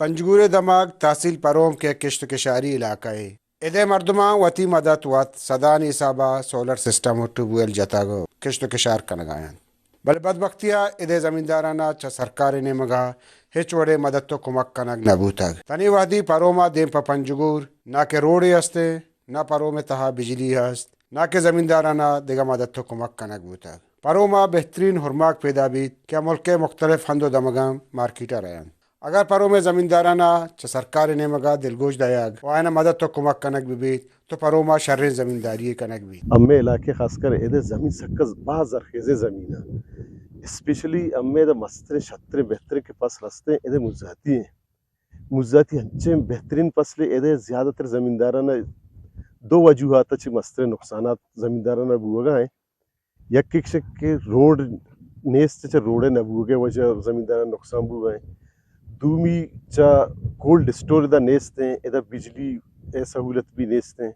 پنجگور ءِ دمگ تحصیل پروم کہ کشت ءُ کشاری علاقہ اے۔ ادے مردماں وتی مدت وت سدانی حساب ءَ سولر سسٹم ءُ ٹیوب ویل جتگ ءُ کشت ءُ کشار کنگ ءَ اَنت۔ بلے بدبختی ءَ ادے زمینداران ءَ چہ سرکار ءِ نیمگ ءَ ہچ وڑیں مدت ءُ کمک کنگ نہ بوتگ۔ تنی وہدی پروم ءَ دیم پہ پنجگور نہ کہ روڈے است اِنت، نہ پروم ءِ تہا بجلی ہست، نہ کہ زمینداران ءَ دگہ مدت ءُ کمک کنگ بوتگ۔ پروم ءَ بہترین ہرماگ پیدا بیت کہ ملک ءِ مختلف ہند ءُ دمگاں مارکیٹ ءَ رئینت۔ اگر پروم ءِ زمینداران ءَ چہ سرکار ءِ نیمگ ءَ دلگوش دئیگ ءُ آیان ءَ مدت ءُ کمک کنگ بہ بیت، تو پروم ءَ شریں زمینداری یے کنگ بیت۔ ہمے علاقہ خاص کر ادے زمین سکّ باز زرخیزیں زمین اِنت۔ اسپیشلی ہمے ادے مستریں شتریں بہتریں کہ فصل ہست اِنت، ادے مزاتی اِنت۔ مزاتی انچیں بہترین فصلے، ادے زیادہ تر زمینداران ءَ دو وجوہات ءَ چہ مستریں نقصانات زمینداران ءَ بوگ ءَ اِنت۔ یک ایش کہ روڈ نیست، چہ روڈ ءِ نہ بوگ ءِ وجہ ءَ زمینداران ءَ نقصان بوگ ءَ اِنت۔ دومی چہ کولڈ اسٹور ادا نیست اِنت، ادا بجلی ءِ سہولت بھی نیست اِنت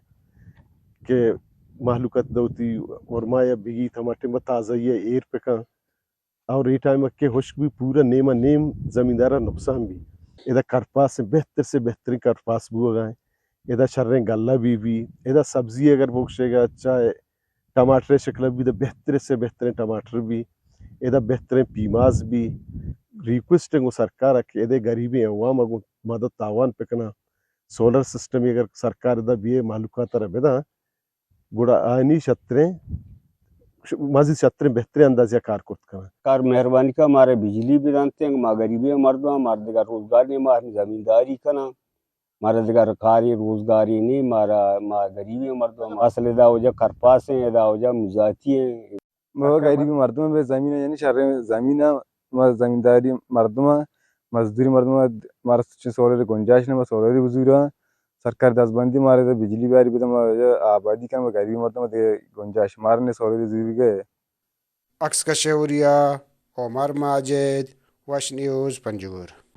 کہ مہلوک ات وتی ہرماگ ءَ بگیت، ہما ٹائم ءَ تازگی ءَ ایر بہ کنت۔ اور اے ٹائم ءَ کہ ہشک بی، پورا نیم ءَ نیم زمیندار ءَ نقصان بی۔ ادا کرپاس بہتر سے بہتریں کرپاس بوگ ءَ اِنت۔ ادا شریں گلہ بی بی۔ ادا سبزی اگر بگشے گا، چاہے ٹماٹر شکل بی، تو بہتر سے بہتریں ٹماٹر بی۔ ادا بہتریں پیماز بی۔ ریکویسٹ اِنت گوں سرکار ءَ کہ ادے غریبیں عوام ءَ گوں مدد تعاون بکناں۔ سولر سسٹم اگر سرکار ادا بیئے مہلوک ءَ ترا بداں، گڑا آیانی شتریں، مزید شتریں بہتریں اندازے ءَ کار کرت کناں۔ سرکار مہربانی کنت، مارا بجلی بدنت، ما غریبیں مردم آں، مارا دگہ روزگار نیں، ما زمینداری کناں، مارا دگہ کارے روزگارے نیں، مارا، ما غریبیں مردم آں۔ اصل ادا وجہ کرپاس اِنت، ادا وجہ مزاتی اِنت۔ ما غریبیں مردم آں، بے زمین ایں، یعنی شریں زمین ایں، ما زمینداری مردم آں، مزدوری مردم آں، مارا چہ سولر گنجائش نیں، ما سولر بزوراں۔ سرکار دزبندی مارا دے، بجلی بیاری بدنت، ما آبادی کناں، ما غریبیں مردم آں، دے گنجائش مارا نیں سولر زوریگ ءِ۔ عکس کشوریا عمر ماجد، وش نیوز، پنجگور۔